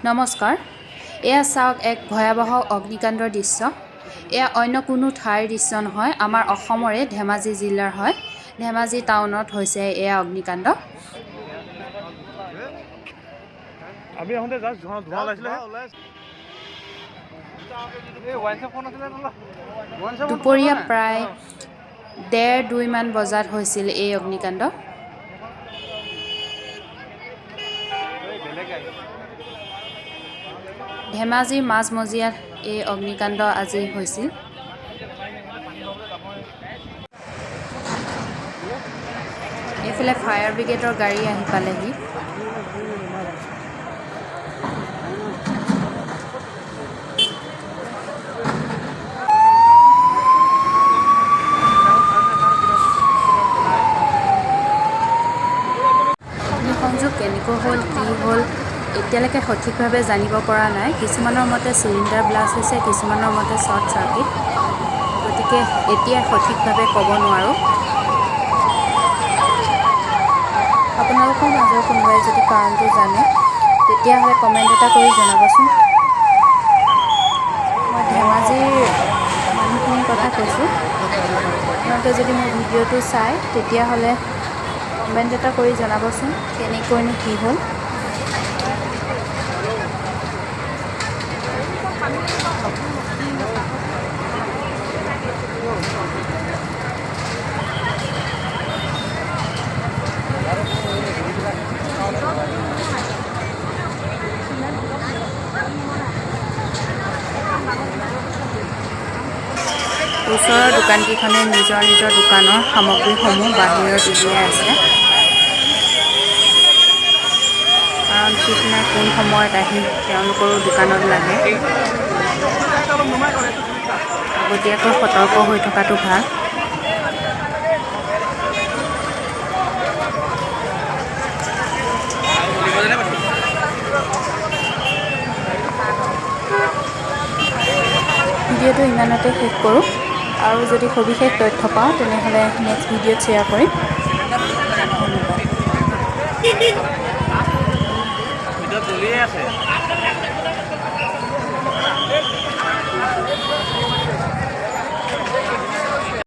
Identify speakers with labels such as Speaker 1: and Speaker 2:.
Speaker 1: নমস্কাৰ, এয়া চাওক এক ভয়াৱহ অগ্নিকাণ্ডৰ দৃশ্য। এয়া অন্য কোনো ঠাইৰ দৃশ্য নহয়, আমাৰ অসমৰে ধেমাজি জিলাৰ হয়। ধেমাজি টাউনত হৈছে এয়া অগ্নিকাণ্ড।
Speaker 2: আমি আহোঁতে জাষ্ট ধোঁৱা ধোঁৱা ওলাইছিলে।
Speaker 1: দুপৰীয়া প্ৰায় 1:30-2মান বজাত হৈছিল এই অগ্নিকাণ্ড। ধেমাজিৰ মাজমজিয়াত এই অগ্নিকাণ্ড আজি হৈছিল। এইফালে ফায়াৰ ব্ৰিগেডৰ গাড়ী আহি পালেহি। অগ্নিসংযোগ কেনেকৈ হ'ল, কি হ'ল, এতিয়ালৈকে সঠিকভাৱে জানিব পৰা নাই। কিছুমানৰ মতে চিলিণ্ডাৰ ব্লাষ্ট হৈছে, কিছুমানৰ মতে শ্বৰ্ট চাৰ্কিট। গতিকে এতিয়া সঠিকভাৱে ক'ব নোৱাৰোঁ। আপোনালোকৰ মাজৰ কোনোবাই যদি কাৰণটো জানে, তেতিয়াহ'লে কমেণ্ট এটা কৰি জনাবচোন। মই ধেমাজিৰ মানুহখিনিৰ কথা কৈছোঁ। আপোনালোকে যদি মোৰ ভিডিঅ'টো চায়, তেতিয়াহ'লে কমেণ্ট এটা কৰি জনাবচোন কেনেকৈনো কি হ'ল। ওচৰৰ দোকানকেইখনে নিজৰ নিজৰ দোকানৰ সামগ্ৰীসমূহ বাহিৰত উলিয়াই আছে, কাৰণ ঠিক নাই কোন সময়ত আহি তেওঁলোকৰো দোকানত লাগে। আগতীয়াকৈ সতৰ্ক হৈ থকাটো ভাল। ভিডিঅ'টো ইমানতে শেষ কৰোঁ, আৰু যদি সবিশেষ তথ্য পাওঁ, তেনেহ'লে নেক্সট ভিডিঅ'ত শ্বেয়াৰ কৰিম। ধন্যবাদ।
Speaker 2: ভিতৰত জ্বলিয়ে আছে।